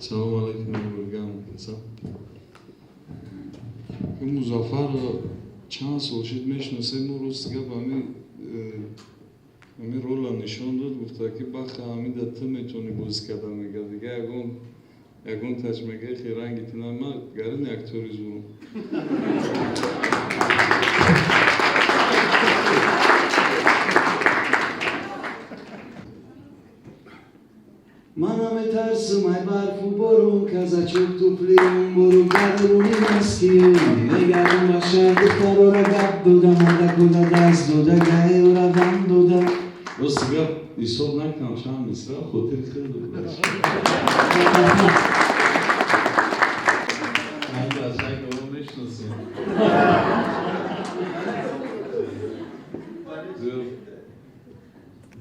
Салом алейкум, бургам касам. Музаффар чанд сол шид мешиносем, мо рости гап ҳами рола нишон дод, гуфта ки баха ҳамида ту метавонӣ бозӣ карда, мега дига ягон тач мега хе ранги ту на, ман гарини актёри зурум. Ман наметарсам ай барфу борон, казачок туфлиам буру даруни маскиён. Мегардам ба шаҳр, духтарора гап дода, мардакода даст дода, гайёра ғам дода. Рости гап ҳисоб накунам чанд мисра, хотир хеле дод. Ман бачаи мешиносем.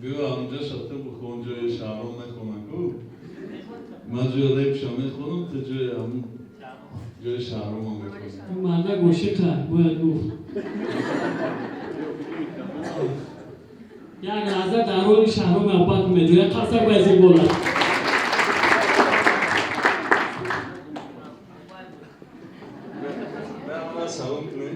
Биё ҳамҷа шата бихон, ҷои Шаҳром мехонам ку. Ман ҷои репша мехонам, ту ҷои ҳамун ҷои Шаҳрома мехонам. Мардак ошиқа, бояд гуфт. Як лаҳза дар роли Шаҳроми Аббак медояд, қарсак ба зин бола. Салом кунем.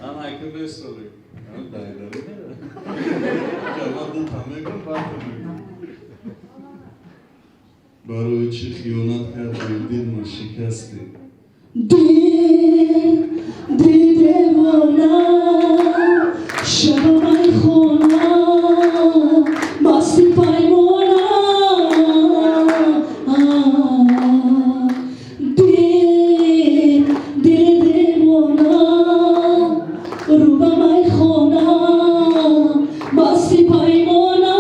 Ана акин бесоли. Ана дайдари. Ман дилтам мегӯм, баъд мегӯм. Барои чӣ хиёнат кардӣ, дилма шикастӣ? Дил дидевона, шаба майхона, басти паймона. Дил дили девона, рӯ ба майхона, басти паймона.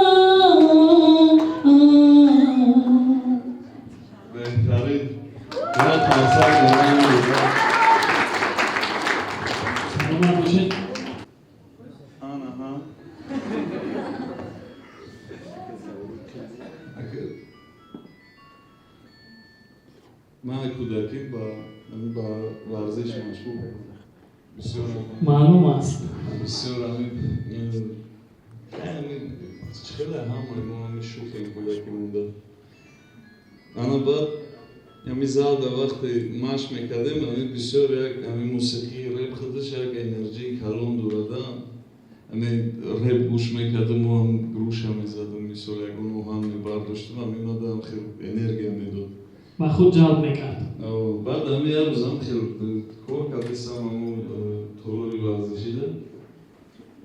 Беҳтарин. Ина қарсак дорам. Саломат бошед. Ана ҳа. Ман кӯдакӣ ба варзиш машғул бисёр. Маълум аст. Бисёр ҳами хеле ҳама мо ҳами шӯхем кӯдакӣ монда. Ана баъд ҳами залда вақте машқ мекардем, ҳами бисёр як ҳами мусиқии реп худаш як энерҷии калон дорада. Ҳами реп гӯш мекардем, мо ҳам груша мезадем, мисол ягон оҳанг мебардоштем, ҳами мадам хел энергия медод. Ба худ ҷалб мекард. Баъд ҳами як рӯзам хел кор кардисам ҳамун толори варзишида.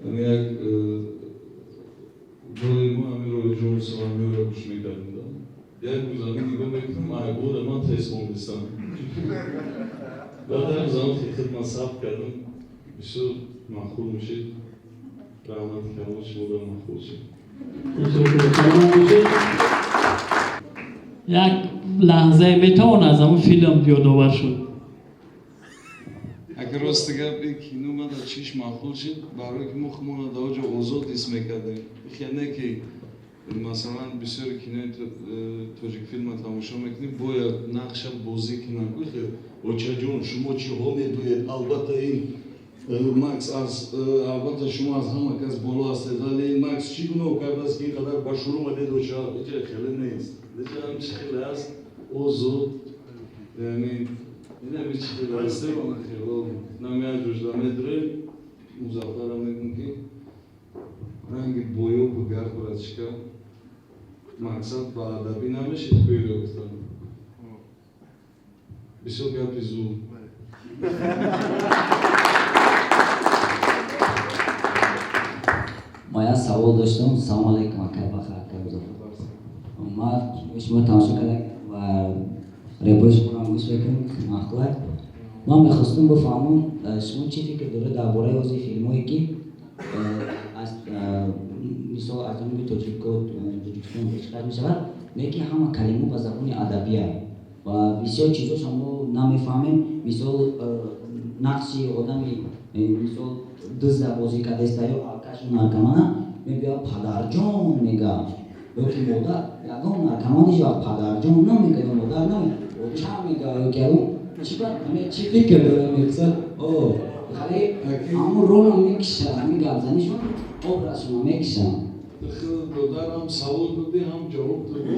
Ҳами як ҷои мо ҳами Рой Ҷонсон ҳамиро гӯш мекардем да. Як рӯз ҳами нигоҳ мекунам, айбода ман тез хондистам. Баъд як рӯз ҳам хидмат сабт кардам, бисёр маъқул мешид. Раҳмати калон шумода маъқул шид. Саломат бошед. Як лаҳзае метавон аз ҳамун филм ёдовар шуд? Агар рости гап, ин кино мада чиш маъқул шид, барое ки мо худмона дар оҷо озод ҳис мекардем. Хел не ки масалан бисёри кинои тоҷикфилма тамошо мекунем, бояд нақша бозӣ кунам ку хел очаҷон шумо чиҳо мегӯед, албатта ин Макс аз албатта шумо аз ҳама кас боло ҳастед, вале ин Макс чӣ гуноҳ кардааст ки ин қадар ба шур омадед оча? Иҷа хеле нест. Иҷа ҳам чӣ хеле аст озод, яъне инами чӣ хеле ҳастем, ана хело нам як ҷӯжда медурем. Музаффарам мегӯм ки ранги боёбу гард братишка, мақсад ба адабӣ намешид кӯиро гуфтам. Бисёр гапи зуд. Ма як савол доштам. Салому алейкум, акай Баха, акай Музаффар. Ма шумо тамошо кардам ва репои шуморо ҳам гӯш мекунем, маъқулай. Ман мехостам бифаҳмам, шумо чӣ фикр доред дар бораи ҳозир филмҳое ки аз мисол аз ҷониби тоҷико Тоҷикистон пешкаш мешавад, не ки ҳама калимаҳо ба забони адабия ва бисёр чизҳоша мо намефаҳмем. Мисол нақши одами мисол дузда бозӣ кардааста ё алкашу наркомана мебиёд, падарҷон мега, ё ки модар. Ягон наркоман ҳеҷ вақт падарҷон намега ё модар наме, оча мега ё ки ягон чӣ ба чӣ фикр дорем меқсад? О. Хеле ҳамун ролам мекиша, ҳамин гапзанишон образшона мекиша. Додарам савол додӣ, ҳам ҷавоб додӣ.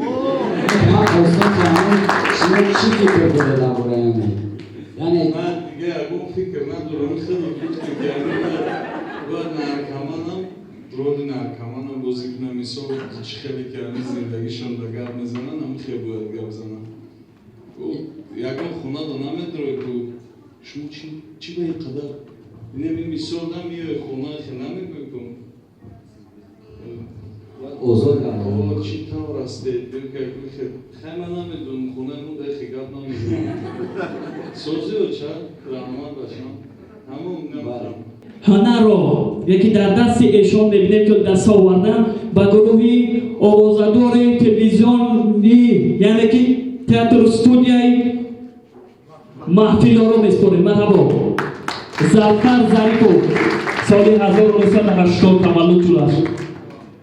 Ман хостам ки ҳамун шумо чӣ фикр доред дар бораи ҳамин? Яъне Ман дига ягон фикр надорам. Хеле гуфтӣ ки бояд наркоманам роли наркоманам бозӣ кунам. Мисол, чӣ хеле ки ҳамин зиндагишон да гап мезананд, ҳамин хел бояд гап занам. Ягон хонада намедоред ку шумо чӣ ба ин қадар инами мисол намеои хона, хе намегӯй ку. Озод гап. Чӣ тавр ҳастед? Хай, ман намедонам, хонаи мо дар хе гап намезанам. Созиё ча, раҳмат бачам, ҳамон намедонам. Ҳунарро яке дар дасти эшон мебинем, ки даст овардан ба гурӯҳи овозадори телевизионӣ, яъне ки театр студияи маҳфилоро меспорем. Марҳабо, Зафар Зарипов, соли 1980 таваллуд шудааст.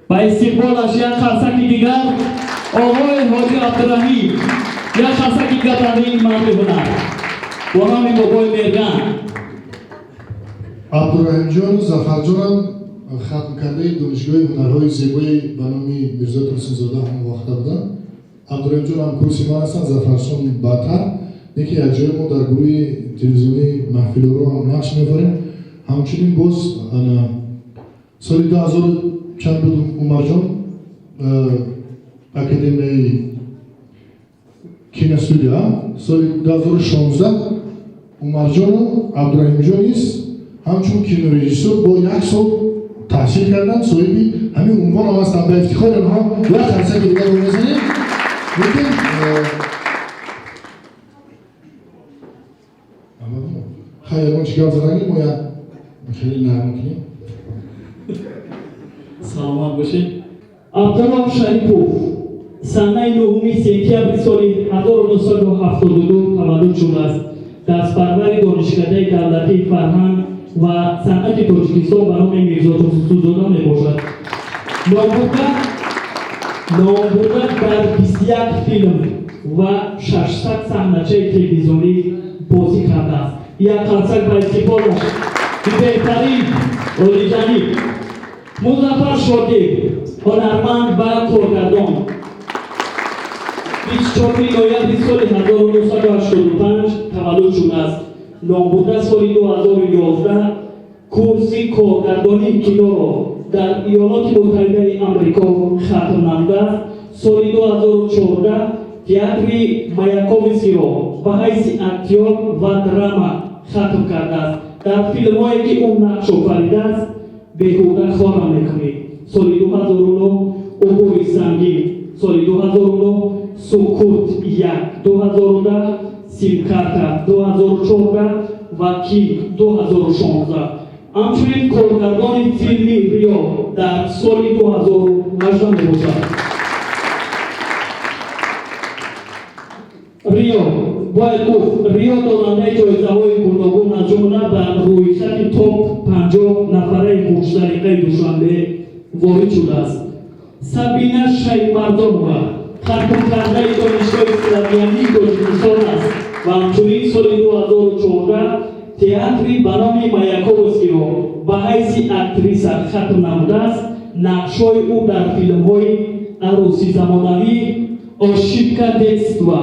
Ба истиқболаш як қарсаки дигар, оғои Ҳоҷи Абдураҳим, як қарсаки дигар барои ин марди ҳунар бо номи Бобои Мерган. Абдураҳимҷону Зафарҷонам хатмкардаи Донишгоҳи ҳунарҳои зебои ба номи Мирзо Турсунзода ҳам вохта буданд. Абдураҳимҷон ҳам курси ман ҳастанд, Зафарҷон баъдтар, лекин якҷоя мо дар гурӯҳи телевизионии маҳфилоро ҳам нақш меофарем. Ҳамчунин боз соли 2000 чанд буд, Умарҷон, академияи киностудия, соли 2016 Умарҷону Абдураҳимҷон низ ҳамчун кинорежиссёр бо як сол таҳсил карданд, соҳиби ҳамин унвон ҳам ҳастанд. Ба ифтихори онҳо як қарсаки дигар мезанем. Лекин хай, ягон чи гап заданӣ мо як хеле нарм кунем. Саломат бошед. Абдуллоҳ Шарипов санаи 9 сентябри соли 1972 таваллуд шудааст. Дастпарвари Донишкадаи давлатии фарҳанг ва санъати Тоҷикистон ба номи Мирзо Турсунзода мебошад. Номбурда дар 21 филм ва 600 саҳначаи телевизионӣ бозӣ кардааст. Як қарсак ба истиқболаш, беҳтарин, олиҷаниб. Музаффар Шодиев, ҳунарманд ва коргардон, 24 ноябри соли 1985 таваллуд шудааст. Номбурда соли 2011 курси коргардонии киноро дар Иёлоти Муттаҳидаи Амрико хатм намудааст. Соли 2014 театри Маяковскийро ба ҳайси актёр ва драма хатм кардааст. Дар филмҳое ки ӯ нақш офаридааст: «Беҳуда хора мекунӣ» соли 2009, «Убури сангин» соли 2009, «Сукут як» 2010, «Симкарта» 2014 ва «Кинг» 2016. Ҳамчунин коргардони филми «Риё» дар соли 2018 мебошад. Риё, бояд гуфт, Риё дорандаи ҷоизаҳои гуногун, аз ҷумла ба рӯйхати топ 50 нафараи хушсалиқаи Душанбе ворид шудааст. Сабина Шаймардонова хатмкардаи Донишгоҳи славянии Тоҷикистон аст ва ҳамчунин соли 2014 театри ба номи Маяковскийро ба ҳайси актриса хатм намудааст. Нақшҳои ӯ дар филмҳои «Арӯси замонавӣ», «Ошибка детства».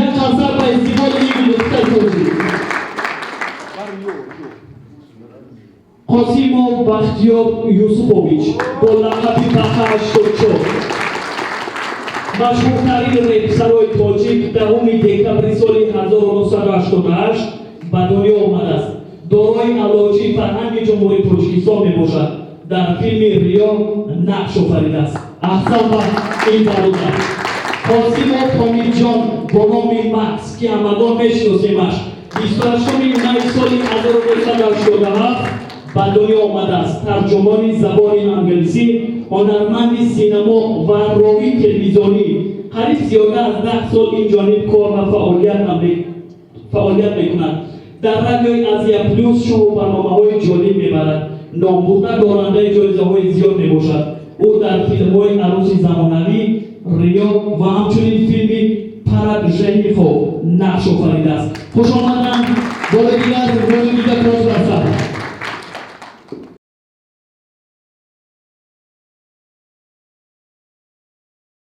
Як қарсак ба истиқболи ин гулдухтари тоҷик. Қосимов Бахтиёр Юсупович бо лақаби Баха 84, машҳуртарин репсарои тоҷик, 10 декабри соли 1988 ба дунё омадааст. Дорои Аълочии фарҳанги Ҷумҳурии Тоҷикистон мебошад. Дар филми «Риё» нақш офаридааст. Аҳсан ба ин бародар. Қосимов Ҳомидҷон бо номи Макс, ки ҳамагон мешиносемаш, 28 май соли 1987 ба дунё омадааст. Тарҷумони забони англисӣ, ҳунарманди синамо ва ровии телевизионӣ. Қариб зиёда аз 10 сол ин ҷониб кор ва фаъолият мекунад. Дар радиои Азия Плюс шоу барномаҳои ҷолиб мебарад. Номбурда дорандаи ҷоизаҳои зиёд мебошад. Ӯ дар филмҳои «Арӯси замонавӣ», «Риё» ва ҳамчунин филми «Парад женихов» нақш офаридааст. Хушомаданд. Бори дигар, бори дига тоҷ бар сар.